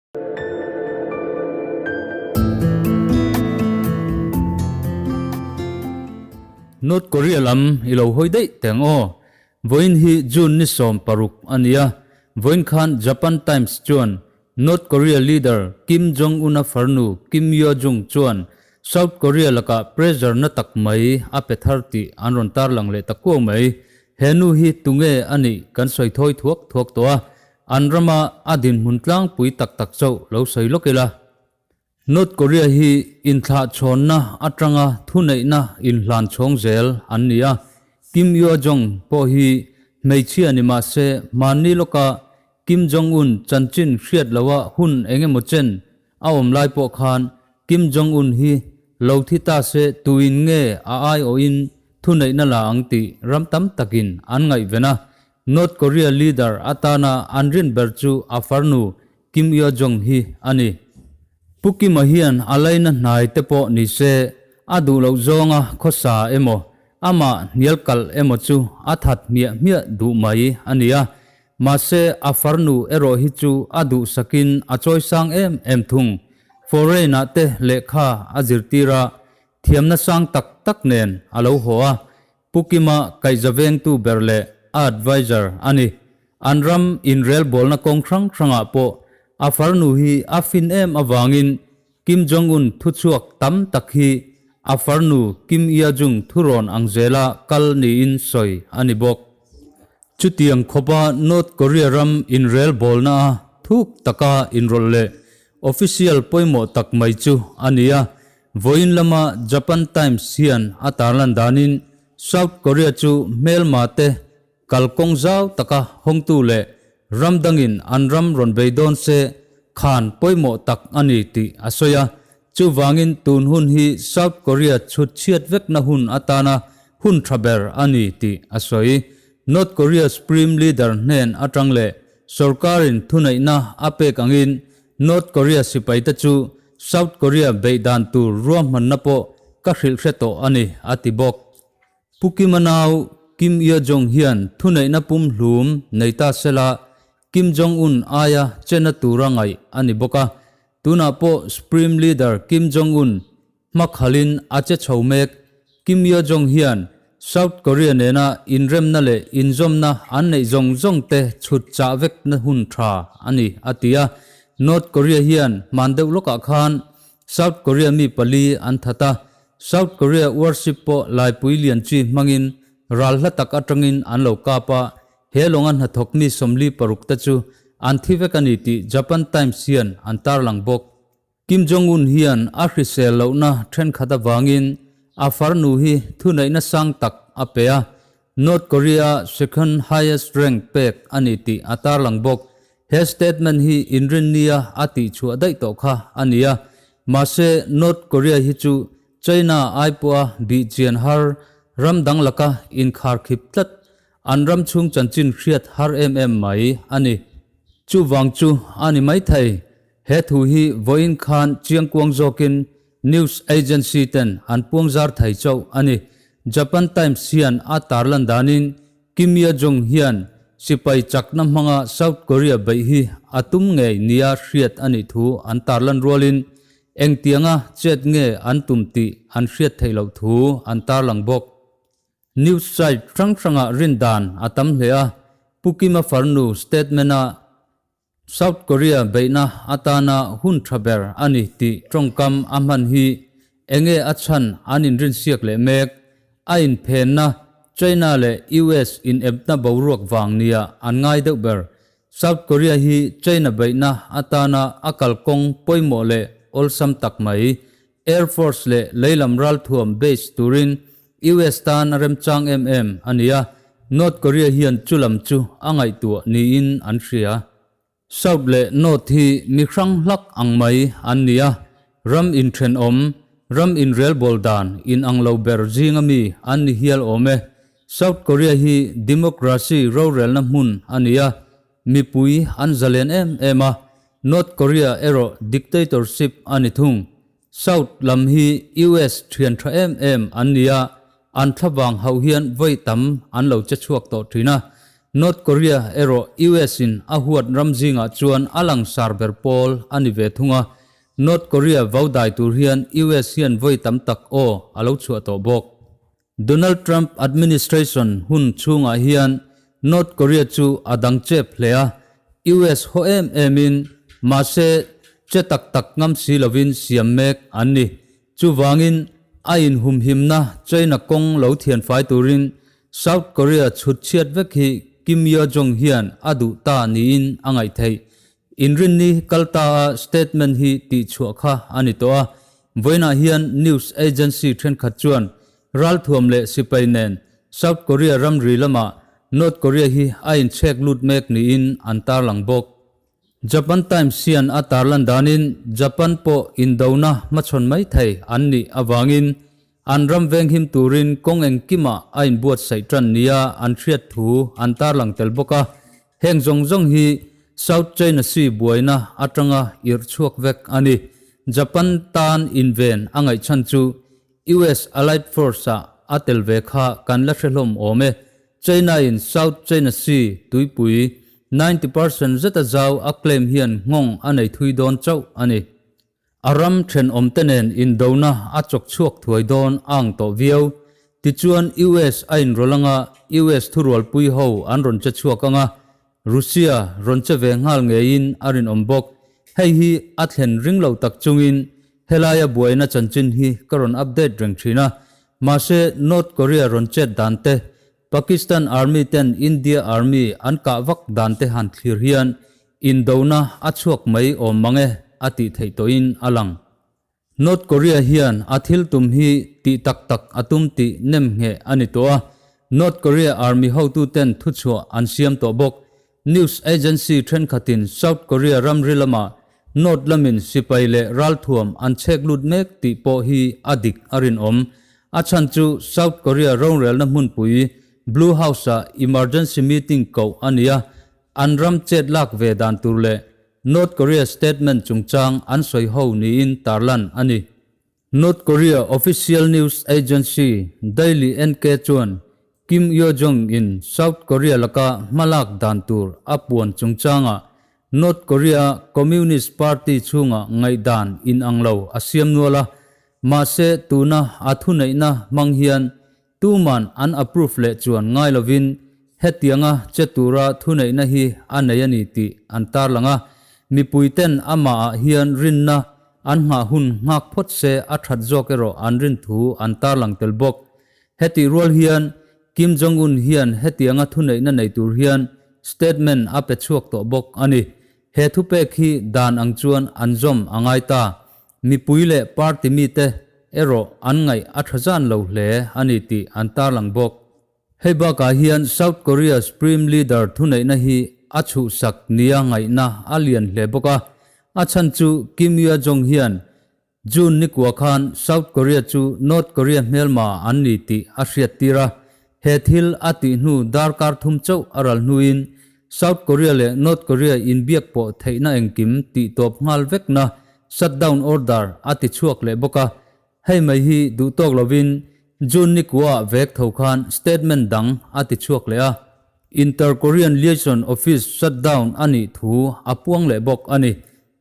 North Korea lam i lo hawi daih teng aw. Vawiin hi June ni 16 a ni a, vawiin khan Japan Times chuan North Korea leader Kim Jong-un-a farnu Kim Yo-jong chuan South Korea lakah pressure na tak mai a pe thar tih an rawn tarlang leh ta kuau mai. He nu hi tunge a nih kan sawi thawi thuak thuak tawh a, An rama a dinhmun tlangpui tak tak chauh lo sawi lawk ila. North Korea hi inthlahchhawnna atanga thuneihna inhlan chhawng zel an ni a, Kim Yo Jong pawh hi hmeichhia ni mah se hmanni lawka Kim Jong Un chanchin hriat loha hun eng emaw chen a awm lai pawh khan Kim Jong Un hi lo thi ta se tuin nge a aiawhin thuneihna la ang tih ram tam takin an ngaihven a, North Korea leader atana an rin ber chu a farnu Kim Yo Jong hi a ni. Pu Kim-a hian a laina hnai te pawh ni se a duh loh zawnga khawsa emaw, amah hnial kalh emaw chu a that hmiah hmiah duh mai a ni a. Mahse a farnu erawh hi chu a duhsakin a chawisang em em thung. Foreign-ah te lehkha a zirtir a, thiamna sang tak tak nen a lo haw a. Pu Kima kaihza vengtu ber leh a adviser a ni. An ram inrelbawlna kawng hrang hrangah pawh a farnu hi a fin em avangin Kim Jong-un thuchhuak tam tak hi a farnu Kim Yo-jong thurawn ang zela kal niin sawi a ni bawk. Chutiang khawpa North Korea ram inrelbawlna a thuk taka inrawlh leh official pawimawh tak mai chu a ni a, Vawiin lama Japan Times hian a tarlan danin South Korea chu hmelma te kalkawng zau taka hawngtu leh ram dangin an ram rawn bei dawn se khan pawimawh tak a ni tih a sawi a. Chuvangin tun hun hi South Korea chhut chhiat vekna hun atana hun tha ber a ni tih a sawi. North Korea Supreme Leader hnen atang leh sorkarin thuneihna a pek angin North Korea sipaite chu South Korea beih dan tur ruahmanna pawh ka hrilh hre tawh a ni, a ti bawk. Pu Kim-a nau Kim Yo-jong hian thuneihna pumhlum nei ta sela Kim Jong-un aia chena tura ngaih a ni bawk a. Tunah pawh Supreme Leader Kim Jong-un hmakhalin a che chho mek. Kim Yo-jong hian South Korea nena inremna leh inzawmna an neih zawng zawng te chhut chah vekna hun tha a ni, a ti a. North Korea hian hman deuh lawkah khan South Korea mi pali an that a, South Korea warship pawh laipui lian chi hmangin ral hla tak atangin an lo kap a, he lawnga hnathawk mi 46 te chu an thi vek a ni tih Japan Times hian an tarlang bawk. Kim Jong-un hian a hrisel lohna thenkhat avangin a farnu hi thuneihna sang tak a pe a, North Korea-a second highest rank pek a ni tih a tarlang bawk. He statement hi inrinnia a tihchhuah daih tawh kha a ni a, mahse North Korea hi chu China ai pawha bih chian har, ram dang laka inkharkhip tlat, an ram chhung chanchin hriat har em em mai a ni. Chuvang chu a ni maithei. He thu hi vawiin khan chiangkuang zawkin news agency ten an puangzar thei chauh a ni. Japan Times hian a tarlan danin Kim Yo Jong hian sipai chakna hmanga South Korea beih hi a tum ngei nia hriat a nih thu an tarlan rualin engtianga chet nge an tum tih an hriat theih loh thu an tarlang bawk. News site hrang hrangah rindan a tam hle a, Pu Kim-a farnu statement-a South Korea beihna atana hun tha ber a ni tih tawngkam a hman hi enge a chhan an inrinsiak leh mek? A inphenna China leh US inepna boruak vang nia an ngai deuh ber. South Korea hi China beihna atana a kalkawng pawimawh leh awlsam tak mai. Air Force leh leilam ralthuam base turin US tan a remchang em em a ni a, North Korea hian chu lam chu a ngaihtuah niin an hria. South leh North hi mi hrang hlak ang mai an ni a, ram inthenawm, ram inrelbawl dan inang lo ber zinga mi an ni hial awm e. South Korea hi democracy rorelna hmun a ni a, mipui an zalen em em a, North Korea erawh dictatorship a ni thung. South lam hi US thian tha em em an ni a, an thlavang hauh hian vawi tam an lo che chhuak tawh thin a. North Korea erawh US in a huat ram zingah chuan a langsar ber pawl a ni ve thung a, North Korea vau dai tur hian US hian vawi tam tak aw a lo chhuah tawh bawk. Donald Trump administration hun chhungah hian North Korea chu a dang chep hle a, US haw em emin mahse che tak tak ngam si lovin siam mek an ni. Chuvangin a inhumhimna China kawng lo thianfai turin South Korea chhut chhiat vek hi Kim Yo Jong hian a duh ta niin a ngaih theih. Inrinni kal ta a statement hi tihchhuah kha a ni tawh a, Vawiinah hian news agency thenkhat chuan ralthuam leh sipai nen South Korea ramri lamah North Korea hi a inchhek lut mek niin an tarlang bawk. Japan Times hian a tarlan danin Japan pawh indona hmachhawn mai thei an nih avangin an ram venghim turin kawng engkimah a inbuatsaih tan nia an hriat thu an tarlang tel bawk a. Heng zawng zawng hi South China Sea buaina atanga irh chhuak vek a ni. Japan tan inven a ngaih chhan chu US Allied Force-ah a tel ve kha kan la hre hlawm awm e. China-in South China Sea tuipui 90% zeta zau a claim hian nghawng a nei thui dawn chauh a ni. A ram thenawmte nen indona a chawk chhuak thuai dawn a ang tawh viau. Tichuan US a inrawlh anga US thurualpui ho an rawn che chhuak anga Russia rawn che ve nghal ngeiin a rinawm bawk. Hei hi a thlen ring lo tak chungin helaia buaina chanchin hi ka rawn update reng thin a. Mahse North Korea rawn chet dan te, Pakistan Army ten India Army an kah vak dan te han thlir hian Indona a chhuak mai awm mang e a tih theih tawhin a lang. North Korea hian a thil tum hi tih tak tak a tum tih nem ngheh a ni tawh a, North Korea army hotuten thuchhuah an siam tawh bawk. News agency thenkhatin South Korea ramri lamah North lamin sipai leh ralthuam an chhek lut mek tih pawh hi a dik a rinawm. A chhan chu South Korea rorelna hmunpui Blue House-ah emergency meeting koh a ni a, An ram chet lak ve dan tur leh North Korea statement chungchang an sawi ho niin tarlan a ni. North Korea official news agency Daily NK chuan Kim Yo Jong in South Korea laka hmalak dan tur a puan chungchangah North Korea Communist Party chhunga ngaihdan inang lo a siam nual a, mahse tuna a thuneihna hmang hian Tuman an approve leh chuan ngai lovin hetianga che tura thuneihna hi a nei a ni tih an tarlang a, mipuiten amahah hian rinna an nghah hun nghak phawt se a that zawk erawh an rin thu an tarlang tel bawk. Hetih rual hian Kim Jong-un hian hetianga thuneihna nei tur hian statement a pe chhuak tawh bawk a ni. He thupek hi dan ang chuan an zawm a ngai ta. Mipui leh party mite erawh an ngaih a tha zan lo hle a ni tih an tarlang bawk. Hei bakah hian South Korea Supreme Leader thuneihna hi a chhuhsak nia ngaihna a lian hle bawk a, a chhan chu Kim Yo Jong hian June nikua khan South Korea chu North Korea hmelma an ni tih a hriattir a, he thil a tih hnu darkar thum chauh a ral hnuin South Korea leh North Korea inbiak pawh theihna engkim tih tawp nghal vekna shutdown order a ti chhuak leh bawk a, hei mai hi duh tawk lovin June nikua ah vek tho khan statement dang a ti chhuak leh a, Inter-Korean Liaison Office shutdown a nih thu a puang leh bawk a ni.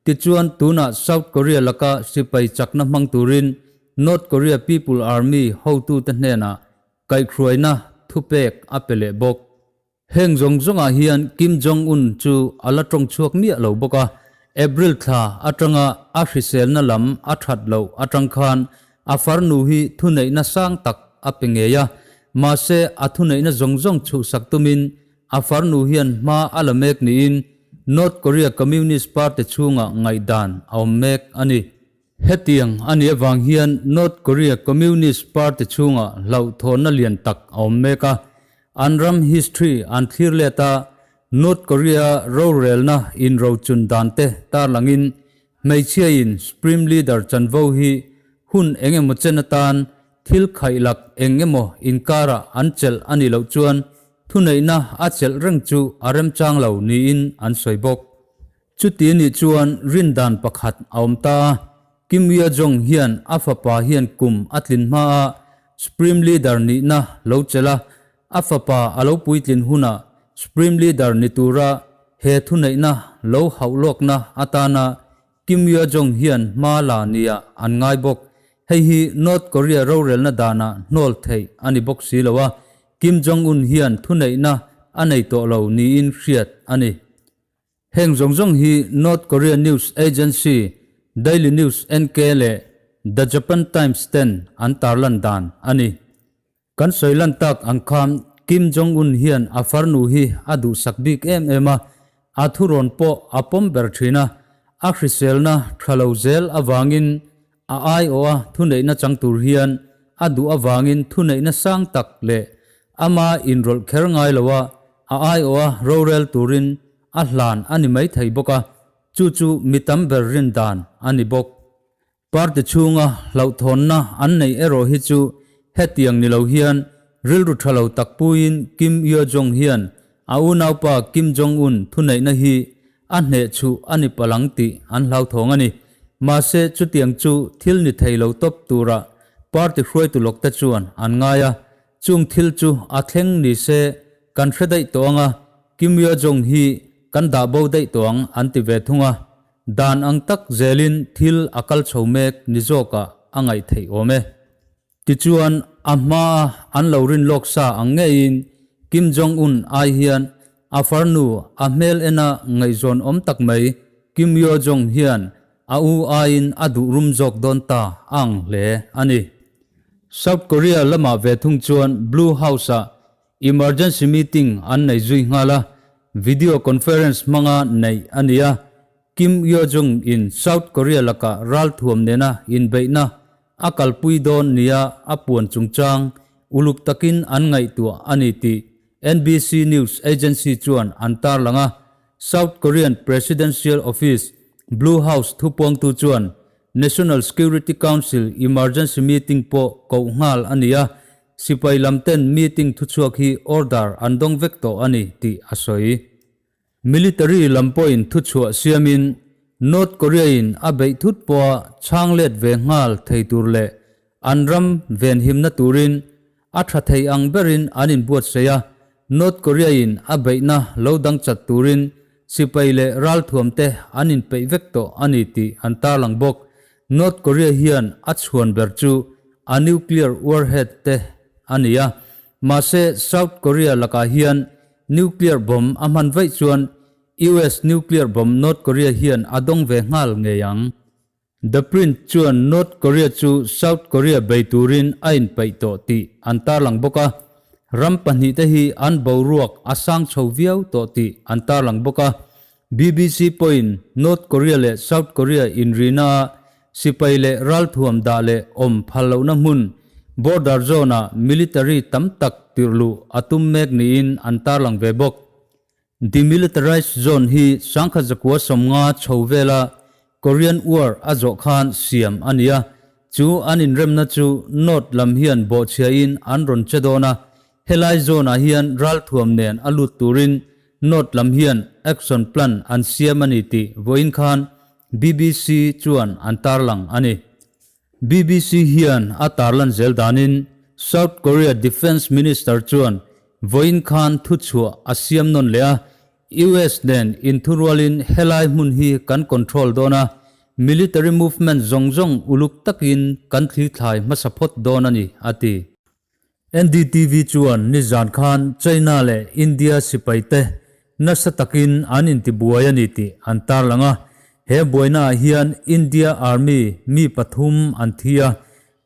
Tichuan, tunah South Korea laka sipai chakna hmang turin North Korea People Army hotute hnenah kaihhruaina thupek a pe leh bawk. Heng zawng zawngah hian Kim Jong-un chu a la tawng chhuak miah lo bawk a, April thla atanga a hriselna lam a that loh atang khan a farnu hi thuneihna sang tak a pe ngei a, mahse a thuneihna zawng zawng chhuhsak tumin A farnu hian hma a la mek niin North Korea Communist Party chhungah ngaihdan a awm mek a ni. Hetiang a nih avang hian North Korea Communist Party chhungah hlauhthawnna lian tak a awm mek a. An ram history an thlir let a, North Korea rorelna inrochun dante tarlangin hmeichhiain Supreme Leader chanvo hi hun eng emaw chen atan Thil khaihlak eng emaw inkarah an chelh a nih loh chuan thuneihna a chelh reng chu a remchang lo niin an sawi bawk. Chuti nih chuan rindan pakhat a awm ta a, Kim Yo Jong hian a fapa hian kum a tlin hma a Supreme Leader nihna lo chelh a, a fapa a lo puitlin hunah Supreme Leader ni tura he thuneihna lo hauh lawkna atana Kim Yo Jong hian hma la nia an ngai bawk. Hei hi North Korea rorelna danah hnawl theih a ni bawk si lo a, Kim Jong Un hian thuneihna a nei tawh lo niin hriat a ni. Heng zawng zawng hi North Korea news agency Daily News NK leh The Japan Times ten an tarlan dan a ni. Kan sawi lan tak ang khan Kim Jong Un hian a farnu hi a duhsak bik em em a, a thurawn pawh a pawm ber thin a, a hriselna tha lo zel avangin a aiawha thuneihna chang tur hian a duh avangin thuneihna sang tak leh ama inrawlh kher ngai loa a aiawha rorel turin a hlan a ni maithei bawk a, chu chu mi tam ber rin dan a ni bawk. Party chhunga hlauhthawnna an neih erawh hi chu hetiang ni lo hian rilru tha lo tak puiin Kim Yo Jong hian a unaupa Kim Jong Un thuneihna hi a hnehchhuh a ni palang tih an hlauthawng a ni. Mahse chutiang chu thil ni thei lo tawp tura party hruaitu lawkte chuan an ngai a, chung thil chu a thleng ni se kan hre daih tawh ang a, Kim Yo Jong hi kan dah bo daih tawh ang an ti ve thung a. Dan ang tak zelin thil a kal chho mek ni zawkah a ngaih theih awm e. Tichuan, a hmaa an lo rin lawk sa ang ngeiin Kim Jong Un ai hian a farnu a hmel ena ngaihzawn awm tak mai Kim Yo Jong hian a u aiin a duh rum zawk dawn ta a ang hle a ni. South Korea lamah ve thung chuan Blue House-ah Emergency meeting an nei zui nghal a, video conference hmanga neih a ni a, Kim Yo Jong in South Korea lakah ralthuam nena inbeihna a kalpui dawn nia a puan chungchang uluk takin an ngaihtuah a ni tih NBC News agency chuan an tarlang a, South Korean Presidential Office, Blue House thupuangtu chuan National Security Council emergency meeting pawh koh nghal a ni a, Sipai lam ten meeting thuchhuak hi order an dawng vek tawh a ni tih a sawi. Military lam pawhin thuchhuah siamin North Korea-in a beih thut pawha chhang let ve nghal thei tur leh an ram venhimna turin a tha thei ang berin an inbuatsaih a, North Korea-in a beihna lo dang chat turin sipai leh ralthuam te an inpeih vek tawh a ni tih an tarlang bawk. North Korea hian a chhuan ber chu a nuclear warhead te a ni a, mahse South Korea lakah hian nuclear bomb a hman vaih chuan US nuclear bomb North Korea hian a dawng ve nghal ngei ang. The Print chuan North Korea chu South Korea bei turin a inpeih tawh tih an tarlang bawk a, ram pahnihte hi an boruak a sang chho viau tawh tih an tarlang bawk a. BBC pawhin North Korea leh South Korea inrina-a sipai leh ralthuam dah leh awm phal lohna hmun, border zone-ah military tam tak tirh luh a tum mek niin an tarlang ve bawk. Demilitarized zone hi 1950 chho vela Korean War a zawh khan siam a ni a, chu an inremna chu North lam hian bawhchhiain an rawn che dawn a, helai zone-ah hian ralthuam nen a lut turin North lam hian action plan an siam a ni tih vawiin khan BBC chuan an tarlang a ni. BBC hian a tarlan zel danin South Korea Defence Minister chuan vawiin khan thuchhuah a siam nawn leh a, US nen inthurualin helai hmun hi kan control dawn a, military movement zawng zawng uluk takin kan thlithlai hmasa phawt dawn a ni, a ti. NDTV chuan nizan khan China leh India sipaite nasa takin an intibuai a ni tih an tarlang a. He buainaah hian India Army mi pathum an thi a,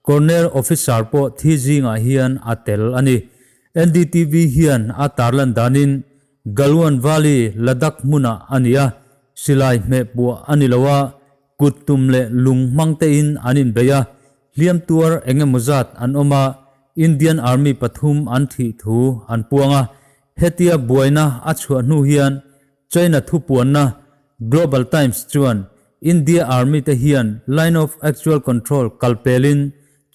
Colonel Officer pawh thi zingah hian a tel a ni. NDTV hian a tarlan danin Galwan Valley, Ladakh hmunah a ni a, silai hmehpuah a ni lo a, Kut tum leh lung hmang tein an inbei a, hliam tuar eng emaw zat an awm a, Indian Army pathum an thih thu an puang a. Hetia buaina a chhuah hnu hian China thupuanna Global Times chuan India Army te hian Line of Actual Control kalpelin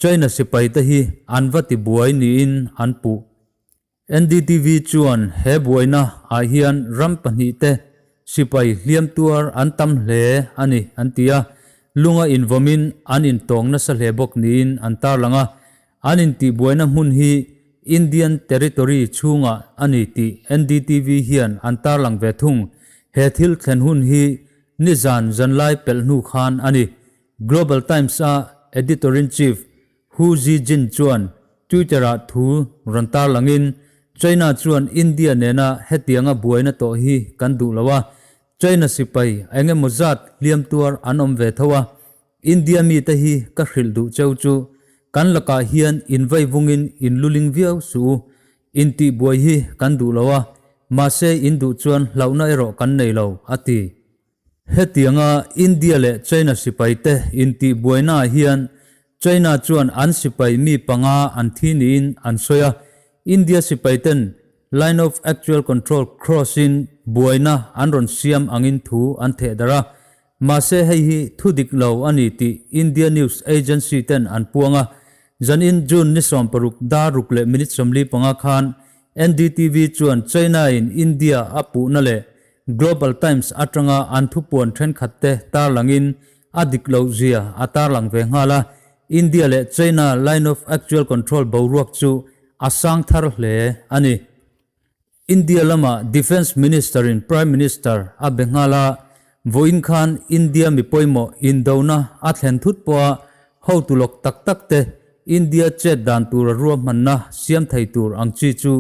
China sipai te hi an va ti buai niin an puh. NDTV chuan he buaina ah hian ram pahnihte sipai hliam tuar an tam hle a ni an ti a, lunga invawmin an intawng nasa hle bawk niin an tarlang a. An intihbuaina hmun hi Indian territory chhungah a ni tih NDTV hian an tarlang ve thung. He thil thlen hun hi nizan zanlai pelh hnu khan a ni. Global Times-a editor-in-chief Hu Zijin chuan Twitter-ah thu rawn tarlangin, China chuan India nena hetianga buaina tawh hi kan duh lo a, China sipai eng emaw zat hliam tuar an awm ve tho a, India mite hi ka hrilh duh cheu chu kan lakah hian invei vungin in luling viau suh u, intihbuai hi kan duh lo a, mahse in duh chuan hlauhna erawh kan nei lo, a ti. Hetianga India leh China sipaite intihbuainaah hian China chuan an sipai mi panga an thi niin an sawi a, India sipaiten Line of Actual Control cross-in buaina an rawn siam angin thu an theh darh a. Mahse hei hi thu dik lo a ni tih India news agency ten an puang a. Zanin June ni 16 dar ruk leh minute 45 khan NDTV chuan China-in India a puhna leh Global Times atanga an thupuan thenkhatte tarlangin a dik loh zia a tarlang ve nghal a, India leh China Line of Actual Control boruak chu a sang thar hle a ni. India lama Defence Minister-in Prime Minister a be nghal a, vawiin khan India mi pawimawh indona a thlen thut pawha hotu lawk tak tak te India chet dan tura ruahmanna siam thei tur ang chi chu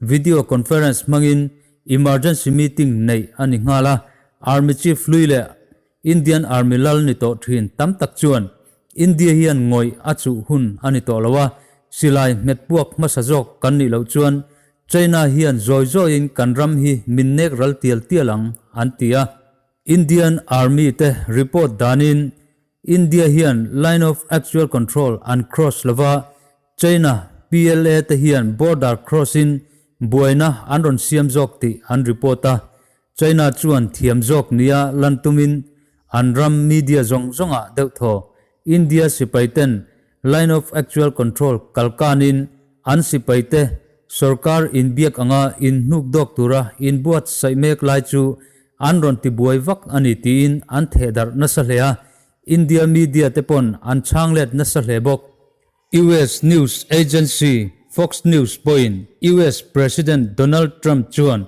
video conference hmangin Emergency meeting neih a ni nghal a, Army Chief hlui leh Indian Army lal ni tawh thin tam tak chuan India hian ngawih a chuh hun a ni tawh lo a, silai hmet puak hmasa zawk kan nih loh chuan China hian zawi zawiin kan ram hi min nek ral tial tial ang, an ti a. Indian Army te report danin India hian Line of Actual Control an cross lova, China PLA te hian border cross in buaina an rawn siam zawk tih an report a, China chuan thiam zawk nia lan tumin an ram media zawng zawngah deuh thaw India sipai ten Line of Actual Control kalkanin an sipai te sorkar inbiak anga inhnuk dawk tura inbuatsaih mek lai chu an rawn tibuai vak a ni tiin an thehdarh nasa hle a, India media te pawn an chhanglet nasa hle bawk. US news agency Fox News pawhin US President Donald Trump chuan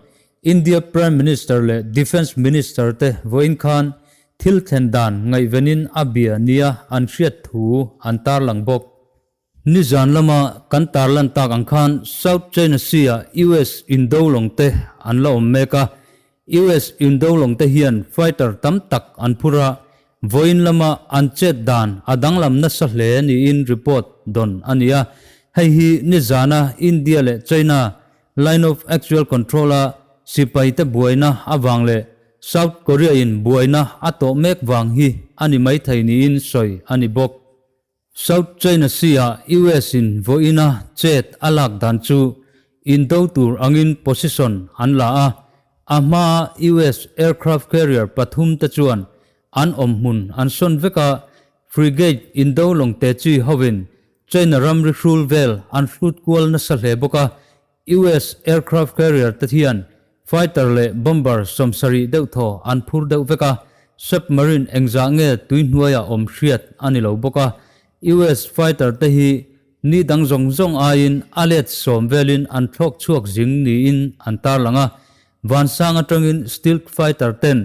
India Prime Minister leh Defence Minister te vawiin khan thil thlen dan ngaihvenin a bia nia an hriat thu an tarlang bawk. Nizan lama kan tarlan tak ang khan South China Sea-ah US indolawng te an la awm mek a, US indolawng te hian fighter tam tak an phur a, vawiin lama an chet dan a danglam nasa hle niin report dawn a ni a. Hei hi nizana India leh China Line of Actual Control-a sipaite buaina avang leh South Korea-in buaina a tawh mek vang hi a ni maithei niin sawi a ni bawk. South China Sea-ah US-in vawiina chet a lak dan chu indo tur angin position an la a, a hmaa US aircraft carrier pathum te chuan an awm hmun an sawn vek a, frigate indo lawng te chi hovin China ramri hrul vel an hrut kual nasa hle bawk a, US aircraft carrier te hian fighter leh bomber 70 deuh thaw an phur deuh vek a, submarine engzah nge tui hnuaiah awm hriat a ni lo bawk a. US fighter te hi ni dang zawng zawng aiin a let 10 velin an thlawk chhuak zing niin an tarlang a, vansang atangin stealth fighter ten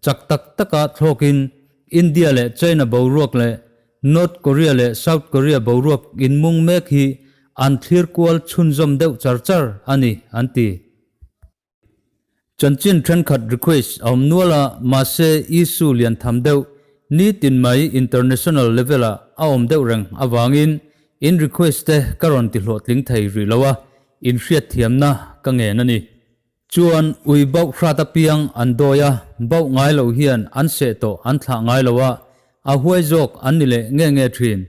chak tak taka thlawkin India leh China boruak leh North Korea leh South Korea boruak inmung mek hi an thlir kual chhunzawm deuh char char a ni, an ti. Chanchin thenkhat request a awm nual a, mahse issue lian tham deuh nitin mai international level ah a awm deuh reng avangin in request te ka rawn ti hlawhtling thei rih lo a, in hriatthiamna ka ngen a ni. Chuan ui bauh hrat apiang an dawi a, bauh ngai lo hian an seh tawh an thlah ngai lo a, a huai zawk an ni leh nge nge thin.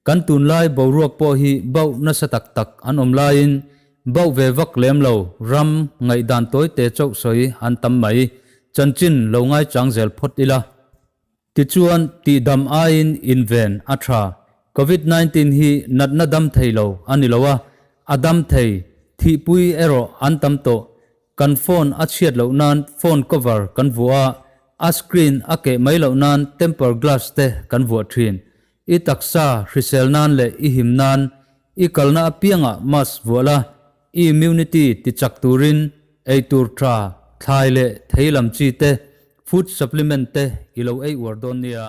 Kan tunlai boruak pawh hi bauh nasa tak tak an awm laiin bauh ve vak lem lo ram ngaihdan tawi te chauh sawi an tam mai. Chanchin lo ngaichang zel phawt ila. Tichuan, tihdam aiin inven a tha. Covid 19 hi natna dam thei lo a ni lo a, a dam thei, thihpui erawh an tam tawh. Kan phone a chhiat loh nan phone cover kan vuah a, a screen a keh mai loh nan temper glass te kan vuah thin. I taksa hrisel nan leh i him nan i kalna apiangah mask vuah la. I immunity tichak turin eitur tha, thlai leh thei lam chi te, food supplement te i lo ei uar dawn nia.